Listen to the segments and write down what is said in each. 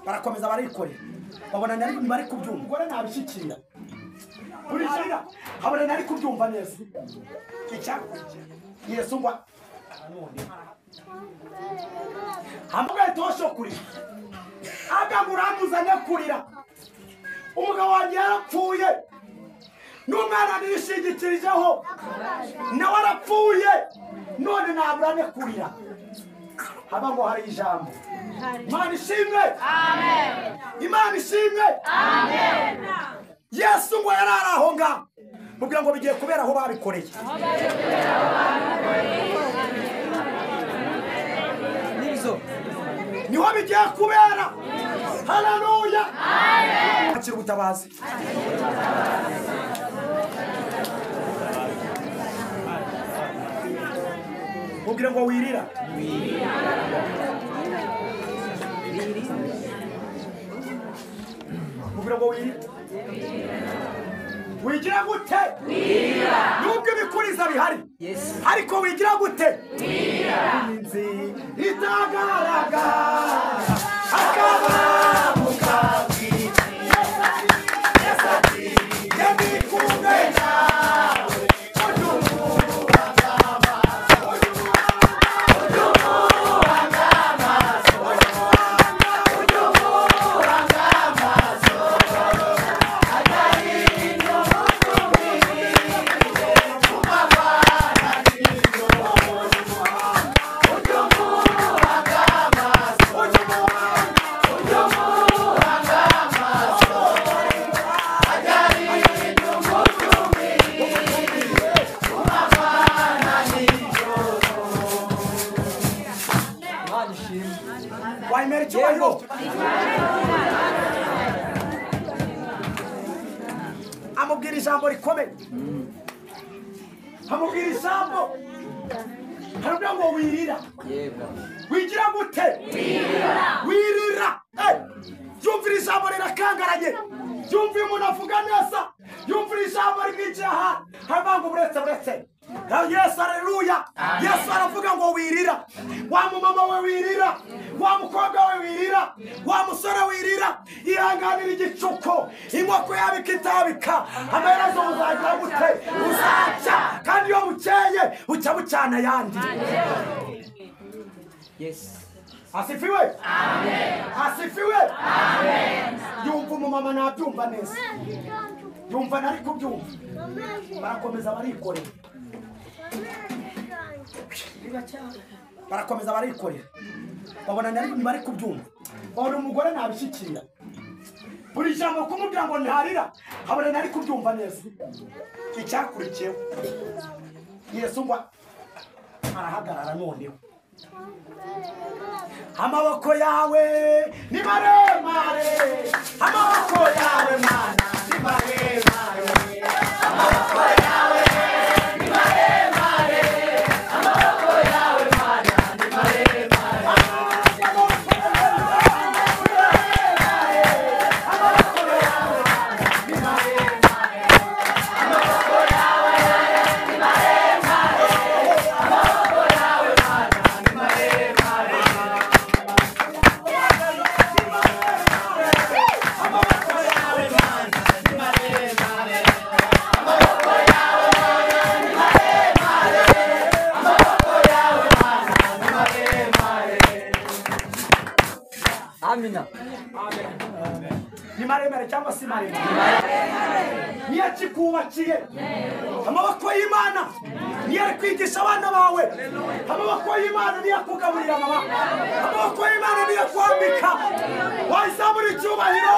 Barakomeza barikorera, babona ntibari kubyumva. Umugore ntabishyikira buri jana, habona ntari kubyumva neza. Icyakurikiye, Yesu ngo none hamwe tosho kurira, agamuramuzanye kurira. Umugabo wanjye yarapfuye, n'umwana nishingikirijeho nawe arapfuye, none naburane kurira. Haba ngo hari ijambo. Imana ishimwe, Imana ishimwe. Yesu ngo yari ari aho ngaho, mubwira ngo bigiye kubera aho babikoreye. Niho bigiye kubera. Haleluya! Akira ubutabazi. Mubwira ngo wirira. Mubwira ngo wirira. Wigira gute? Nubwo ibikuriza bihari, ariko wigira gute? Inzi itagaragara akaba mu kazi. Yesu ati: "Jye ndi kumwe nawe, ujye umuhanga amaso, ujye umuhanga amaso, ujye umuhanga amaso, agahinda umusubize ku mabara nijoro, ujye umuhanga amaso, ujye umuhanga amaso, agahinda umusubize ku mabara nijoro." Wayimera icyubahiro. Amubwira ijambo rikomeye, amubwira ijambo, haramubwira ngo wirira. Wigira gute? Wirira. Yumvira ijambo rirakangaranye, yumvira umuntu avuga neza, yumvira ijambo rimwigira ahantu, haravuga ngo buretse, buretse. Yesu, aleluya! Yesu aravuga ngo wirira. Wa mumama we wirira, wa mukobwa we wirira, wa musore wirira, ihanganira igicuko. Inkoko yabika itabika, amaherezo uzagira gute? Uzacya. Kandi iyo bukeye bucya bucana ayandi. Asifiwe, asifiwe. Yumva umumama nabyumva neza, yumva nari kubyumva. Barakomeza barikorera, barakomeza barikorera, babona ntibari kubyumva, babona umugore ntabishyikira. Buri jambo kumubwira ngo ntarira, habona ntari kubyumva neza. Icyakurikiyeho, Yesu ngo arahagarara noneho. Amaboko yawe ni maremare, amaboko yawe Mana ni maremare, amaboko yawe ni maremare, amaboko yawe Mana ni maremare, amaboko yawe Mana ni maremare, amaboko yawe ni maremare, amaboko yawe Mana ni maremare. Amaboko yawe Mana ni maremare, amaboko yawe ni maremare, amaboko yawe Mana ni maremare. Amina. Ni maremare cyangwa si maremare? Niyo akikubakiye. Amaboko y'Imana niyo ari kwigisha abana bawe. Amaboko y'Imana niyo akugaburira mama. Amaboko y'Imana niyo akwambika. Wayizamura icyubahiro.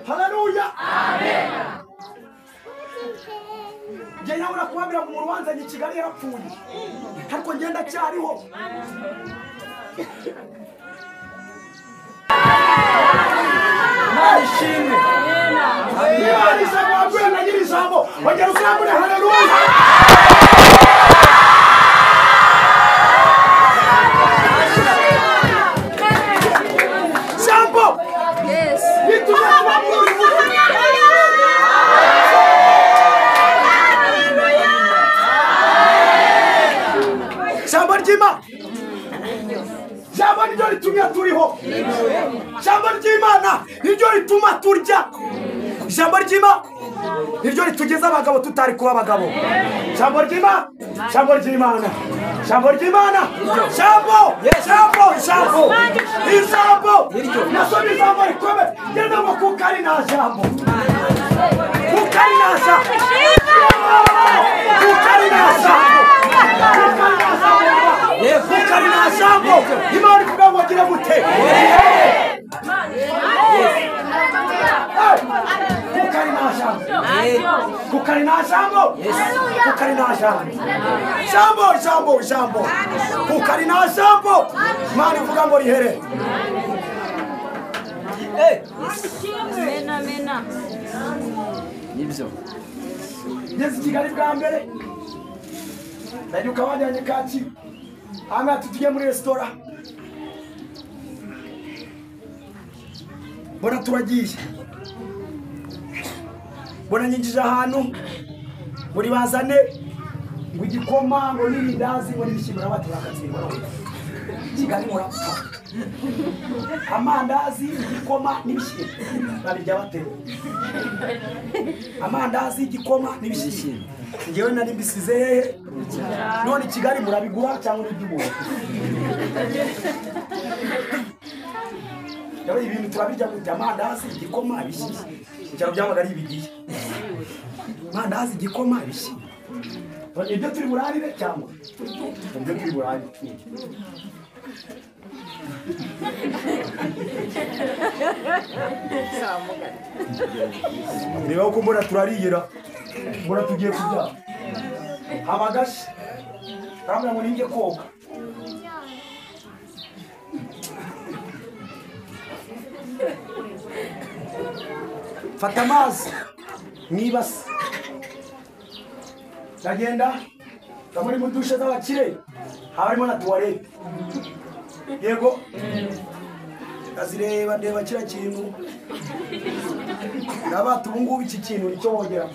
Haleluya! Njye nyabura kubabwira ngo umuntu wanzanye i Kigali yarapfuye, ariko ngenda cyariho. Imana ishimwe. Niba hari ijambo wabwiwe na nyiri ijambo, ongera uzamure haleluya. Jambo bituma tuba muri uyu mujyi. ritumye turiho. Ijambo ry'Imana niryo rituma turya. Ijambo ry'Imana niryo ritugeza abagabo tutari kuba abagabo. Ijambo ry'Imana, ijambo ry'Imana, ijambo ry'Imana, ijambo, ijambo, ijambo, ijambo. Nasomye ijambo rikomeye, ngenda ngo kuko ari nta jambo, kuko ari nta jambo, kuko ari nta jambo, kuko ari nta jambo, kuko ari nta jambo. Imana ivuga ngo gira gute? Kuko ari nta jambo, kuko ari nta jambo, kuko ari nta jambo, jambo, jambo, jambo, kuko ari nta jambo. Imana ivuga ngo rihere. Nibyo. Ngeze i Kigali bwa mbere ndabyuka bajyanye Kacyiru, hanyuma tujye muri resitora, mbona turagiye, mbona nyinjije ahantu muri bazane ngo igikoma ngo n'irindazi ngo n'ibishyimbo, n'abaturakatsindwa Kigali murapfa. Amandazi, igikoma n'ibishyimbo babirya batera. Amandazi, igikoma n'ibishyimbo ngewe nari mbisize hehe? None Kigali murabigura cyangwa n'iby'ubuntu? Yawe ibintu turabirya gute? Amandazi, igikoma, ibishyimbo. Icyaro byamaga ari ibigiye. Amandazi, igikoma, ibishyimbo. Ibyo turi burarire cyangwa ibyo turi burarire? Niba uko mbona turariyera, mbona tugiye kurya. Haba agashi arambwira ngo ninjye koga. Fata amazi mwibase, ndagenda muri mu dushe z'abakire haba harimo na tuwarete. Yego ndazireba ndeba kiriya kintu, ndabata ubu ngubu iki kintu nicyo wogeramo.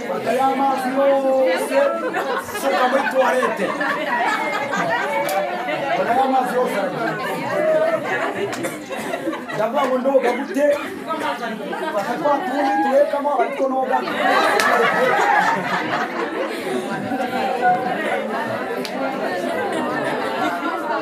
Fata ya mazi yose suka muri tuwarete, fata ya mazi yose ndavuga ngo ndoga gute? Fata twa tundi turekamo abariko noga.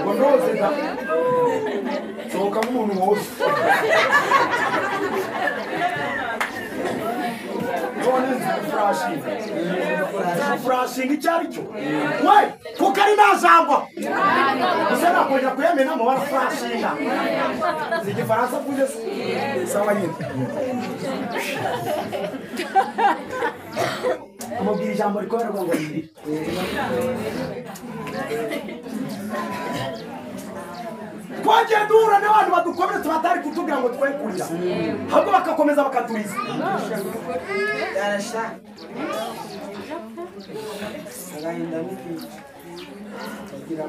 Ngo ndoze da sohoka nk'umuntu wose. None nzi gufurashinga, gufurashinga icyo ari cyo we, kuko ari nta jambo. Gusa nakongera kuyamenamo barafurashinga. Si igifaransa mvuze se? Sawa nyine. Amubwira ijambo rikomeye ngo riri. Twagiye duhura n'abantu badukomeretse batari kutubwira ngo twe kurira, ahubwo bakakomeza bakaturiza.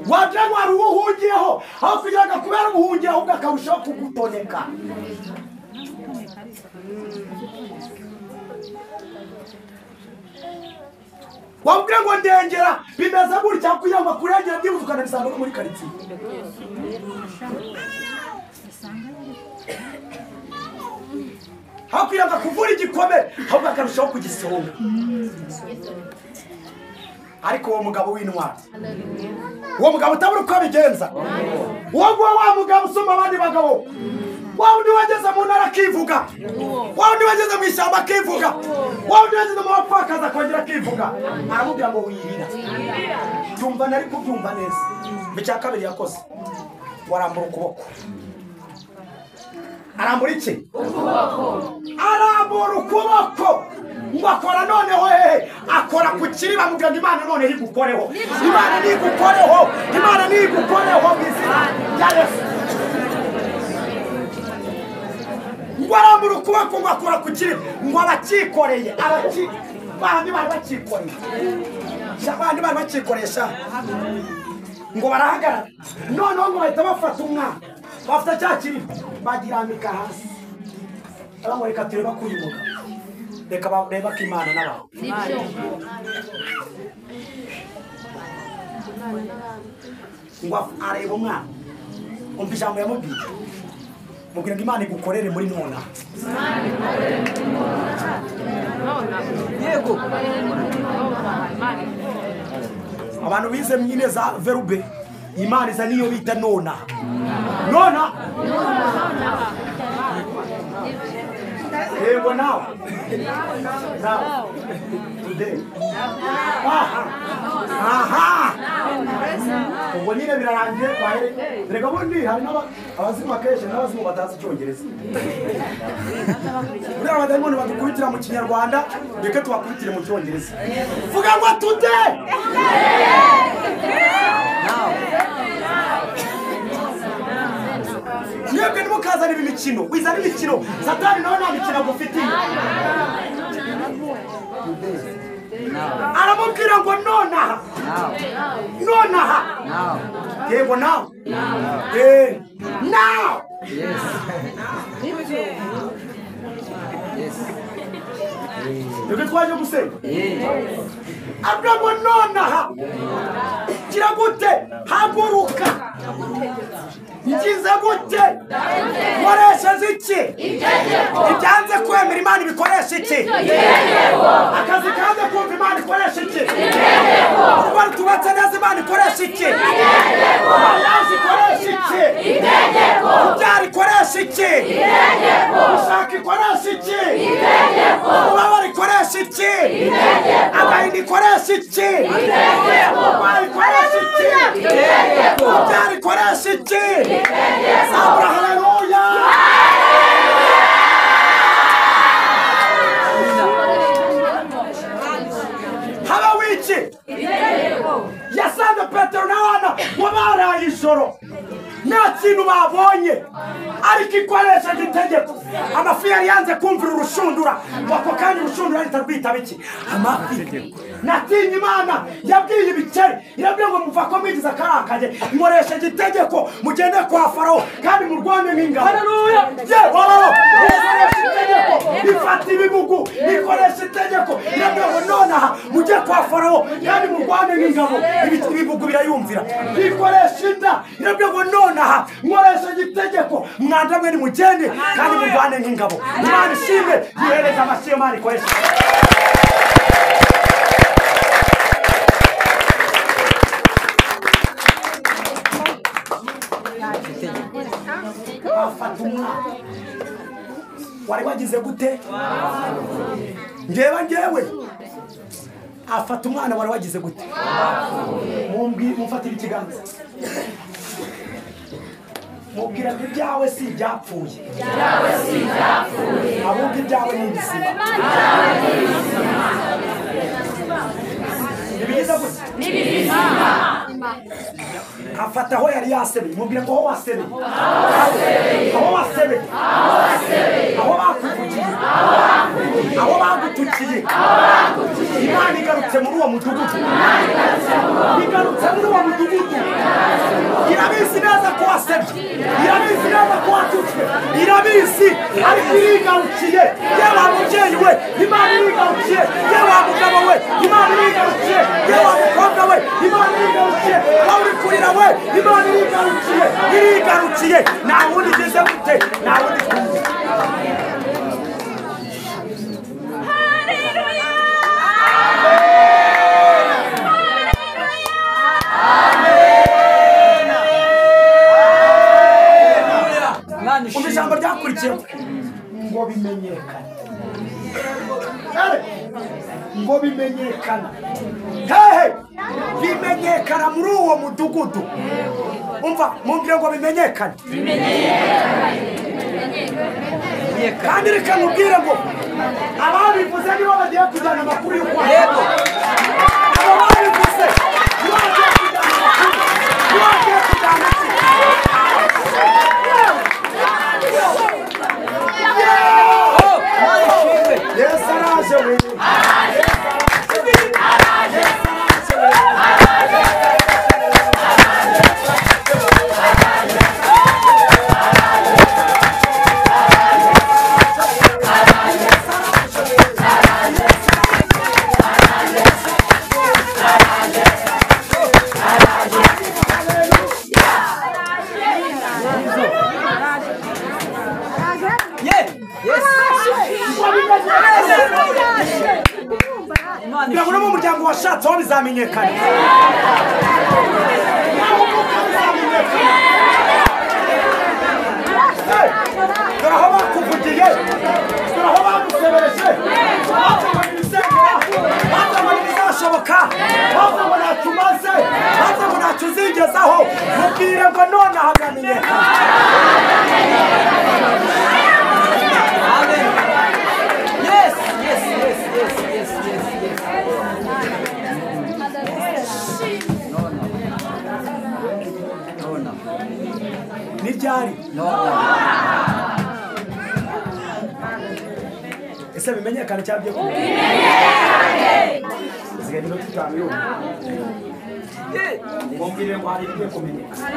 Wagira ngo hari uwo uhungiyeho, aho kugira ngo akubere ubuhungiro ahubwo akarushaho kugutoneka. Wabwira ngo ndengera bimeze gutya, kugira ngo akurengere byibuze ukanabisanga no muri karitsiye. Aho kugira ngo akuvure igikomere ahubwo akarushaho kugisonga. Ariko uwo mugabo w'intwari, uwo mugabo utabura uko abigenza, uwo nguwo wa mugabo usumba abandi bagabo, wa wundi wageze mu ntara akivuga, wa wundi wageze mu ishyamba akivuga, wa wundi wageze mu bapfakazi akongera akivuga, aramubwira ngo wirira. Byumva nari kubyumva neza. Icya kabiri yakoze, warambura ukuboko. Arambura iki? Arambura ukuboko ngo akora noneho hehe? Akora ku kiriba, amubwira ngo Imana noneho igukoreho, Imana nigukoreho, Imana nigukoreho mu izina rya Yesu. Ngo arambura ukuboko ngo akora ku kiriba, ngo abakikoreye, bandi bari bakikoreye, abandi bari bakikoresha, ngo barahagarara. Noneho ngo bahita bafata umwana, bafata cya kiriba bagirambika hasi, bamureka tureba kuri uyu mugabo, reka bareba ko Imana n'abantu. Ngo areba umwana umva ijambo yamubwiye mubwira ngo Imana igukorere muri nona. Yego. Abantu bize nyine za verube Imana iza niyo bita nona. Nona. Yego now. Now. Today. Aha. Aha. Ubwo nyine birarangiye kwahere. Reka bundi hari n'abazimu akenshi n'abazimu batazi icyongereza. Buriya abadayimoni badukubitira mu kinyarwanda, reka tubakubitire mu cyongereza. Vuga ngo today. Now. Mwebwe ntimukazane ibi mikino, wizana imikino, Satani nawe nta mikino agufitiye. Aramubwira ngo nonaha. Nonaha. Yego now. Now. Yes. Yes. Reka twaje gusenga. Avuga ngo nonaha. Gira gute? Haguruka. Ngize gute? Nkoresheje iki? Ibyanze kwemera Imana ibikoresha iki? Akazi kanze kumva Imana ikoresha iki? Urugo rutubatse neza Imana ikoresha iki? Mariage ikoresha iki? Kubyara ikoresha iki? Gushaka ikoresha iki? Umubabaro ikoresha iki? Agahinda ikoresha iki? Kurwara ikoresha iki? Kubyara ikoresha iki? Sabra haleluya. Haba wiki yasanze Petero na Yohana ngo baraye ijoro nta kintu babonye, ariko ikoresheje itegeko. Amafi yari yanze kumvira urushundura, ngo ako kanya urushundura rutarwitaba iki? Amafi. Natinye Imana yabwiye ibikeri, irabwiye ngo muva ko mwigize akarakaje, nkoresheje itegeko mugende kwa Farawo kandi murwane nk'ingabo. Haleluya. Ikoresha itegeko, ifata ibibugu, ikoresha itegeko, irabwiye ngo nonaha mujye kwa Farawo kandi murwane nk'ingabo. Ibibugu birayumvira. Ikoresha inda, irabwiye ngo nonaha nkoresheje itegeko mwanda mwe nimugende kandi murwane nk'ingabo. Imana ishimwe, yihereza amashyi Imana ikoresha. Afata umwana wari wagize gute? Ngewe ngewe afata umwana wari wagize gute? Mumfatire ikiganza mubwira ngo ibyawe si ibyapfuye, ahubwo ibyawe ni ibizima. Nibigize gute? Afata aho yari yasebeye, mubwira ngo aho wasebeye, aho wasebeye, aho bakuvugiye, aho bagutukiye, Imana igarutse muri uwo mudugudu, igarutse muri uwo mudugudu. Irabizi neza ko wasebye, irabizi neza ko watutswe, irabizi, ariko irigarukiye. Yewe mubyeyi we, Imana irigarukiye. Yewe mugabo we, Imana irigarukiye. Yewe mukobwa we, Imana irigarukiye. Wowe uri kurira we, Imana irigarukiye, irigarukiye. Nta wundi igeze gute, nta wundi kumwe. Umva ijambo ryakurikiyeho ngo bimenyekane, ngo bimenyekana, hehe, bimenyekana muri uwo mudugudu. Umva mumbwire ngo bimenyekane. Kandi reka nkubwire ngo ababivuze nibo bagiye kujyana amakuru y'uko abo babivuze nibo bagiye kujyana amakuru, nibo bagiye kujyana iki? Yes, araje we. Araje. Kugira ngo no mu muryango washatseho bizamenyekana. Dore aho bakuvugiye, dore aho bagusebereje, bavuga ibisengera, bavuga ibizashoboka, bavuga ngo ntacyo umaze, bavuga ngo ntacyo uzigezaho, mubwire ngo nonaha biramenyekana. Amen. Yes, yes, yes, yes, yes, yes, yes. No, no. No, no. Ni ryari? No, no. Ese bimenyekane cyangwa byo kumenyekane? Isigaye iminota 5 yonyine. Mumbwire ngo hari ibigiye kumenyekana.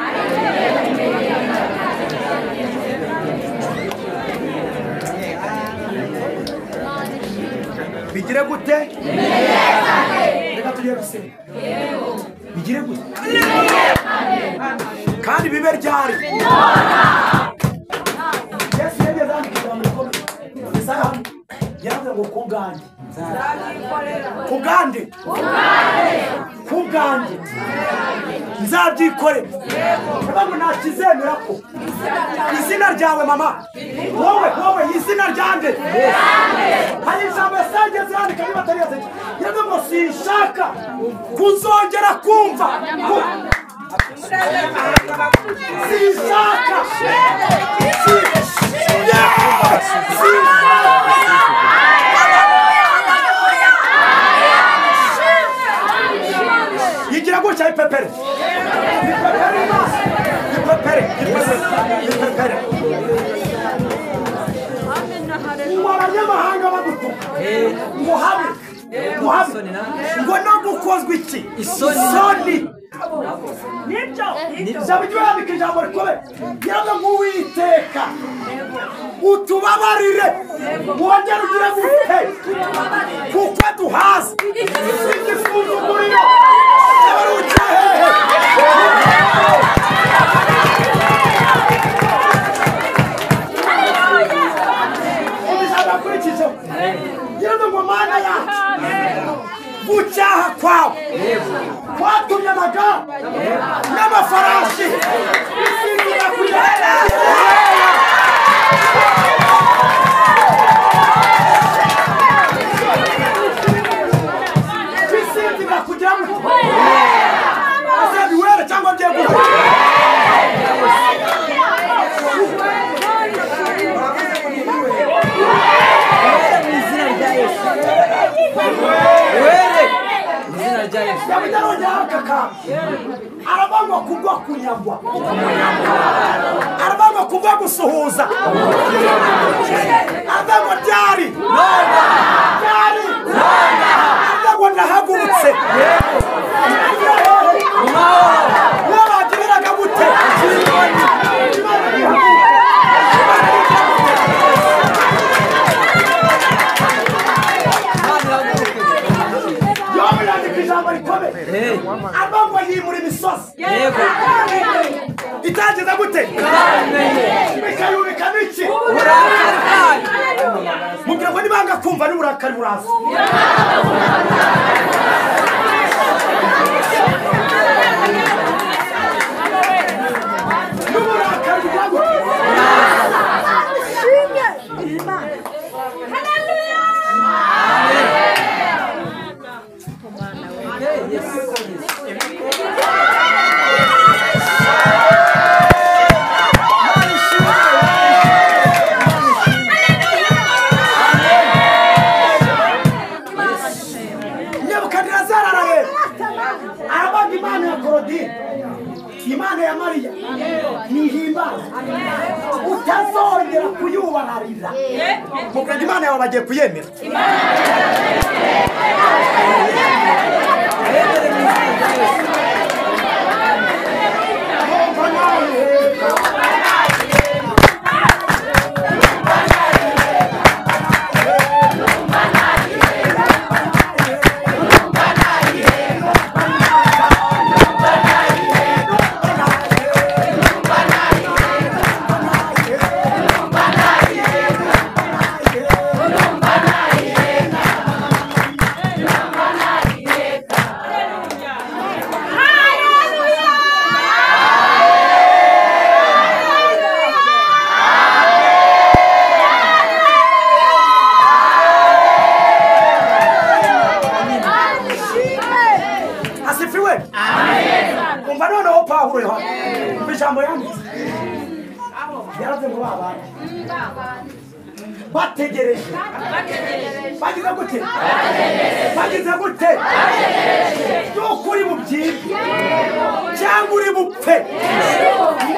Bigire gute? Reka tugiye gusenga. Bigire gute? Kandi bibe ryari? Yesu yageze yandika ijambo rikomeye. Yesaya hano yaravuze ngo ku bwanjye. Ku bwanjye. Ku bwanjye. Nzabyikorera. Niba ngo ntakizemera ko izina ryawe mama, wowe wowe izina ryanjye. Hari ijambo Yesaya yageze yandika niba atari Yesaya. Yaravuze ngo sinshaka kuzongera kumva. Sinshaka. Yigira gutya ipepere. Ipepere maso. Ipepere, ipepere, ipepere. Ngo abanyamahanga bagutuka. Ngo habe, ngo habe. Ngo no gukozwa iki? Isoni. Nibyo. Ijambo ryandika ijambo rikomeye. Yaravuze ngo Uwiteka utubabarire, wongere ugire gute kuko duhaze igisuzuguriro cy'abarukiye hehe. Ijambo yakurikijeho yaravuze ngo Mana yacu, gucyaha kwawe kwatumye amagare n'amafarashi bisinzira kugera. Bisinzira kugira ngo ese biwere cyangwa bye guhera. Were mu izina rya Yesu. Were mu izina rya Yesu. Dawidi arongeraho akakamba. Aravuga ngo kubwo kunyagwa, aravuga ngo kubwo gusuhuza, aravuga ngo ryari ryari, aravuga ngo ndahagurutse. Mu mahoro. Uwo bagiriraga gute? Imana ntihaguruke. Imana ntihaguruke. Imana ihaguruke. Yobu yandika ijambo rikomeye. Aravuga ngo yimura imisozi. Yego. Itagize gute? Itabimenye. Bikayubika n'iki? Uburakari bwayo. Mubwira ngo nibanga kumva n'uburakari buraza. N'uburakari bugira gute? Yes, yes. Nebukadinezari arareba, aravuga Imana ya Korodine, Imana ya Mariya nihimbaza, utazongera kuyubaharira. Mubwira ngo Imana yawe bagiye kuyemera. Were mu izina rya Yesu. Numva nayiheba. Ijambo yanditse yaravuze ngo babana bategereje bagize gute bagize gute yuko uri bubyibe cyangwa uri bupfe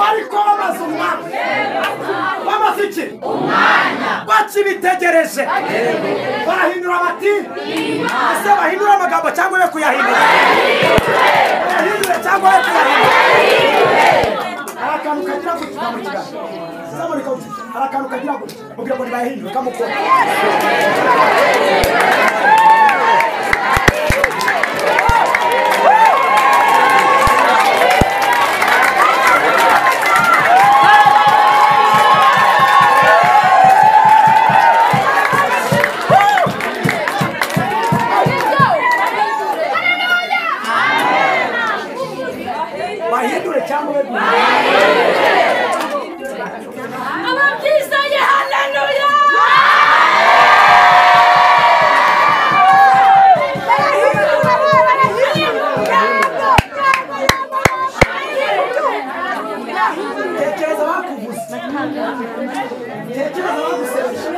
ariko bamaze umwanya bamaze iki umwanya bakibitegereje barahindura bati ese bahindura amagambo cyangwa be kuyahindura bayahindure cyangwa be kuyahindura akantu kagira gutya mu kiganza zamurika uti akantu kagira gutya mubwira ngo nibayahindure kamukora bahindure cyangwa be Ababyizeye haleluya. Tekereza bakuvuze tekereza bagusebeje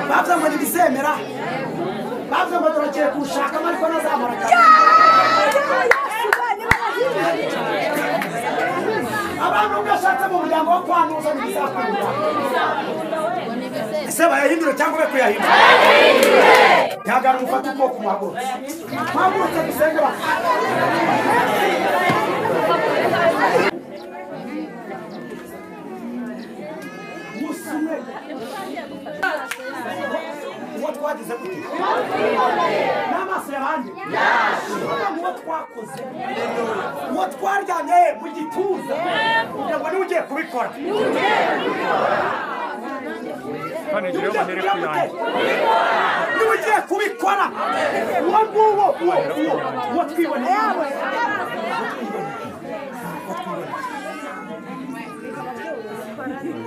bavuze ngo ntibizemera bavuze ngo turakeye kuwushakamo ariko ntazamara abantu ugashatse mu muryango wo kwanuza ntibizakunda ese bayahindure cyangwa be kuyahindura ihangane umufate ukuboko umuhagurutse muhagurutse dusenge basi umunsi umwe uwo twagize gute n'amaso y'abandi uwo twakoze uwo twaryamye mu gituza kugira ngo niwe ugiye kubikora niwe ugiye kubikora uwo nguwo uwo uwo uwo twiboneye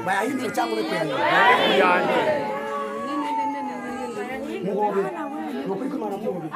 bayahindure cyangwa be kuyahindura muhobe ni ukuri kw'Imana muhobe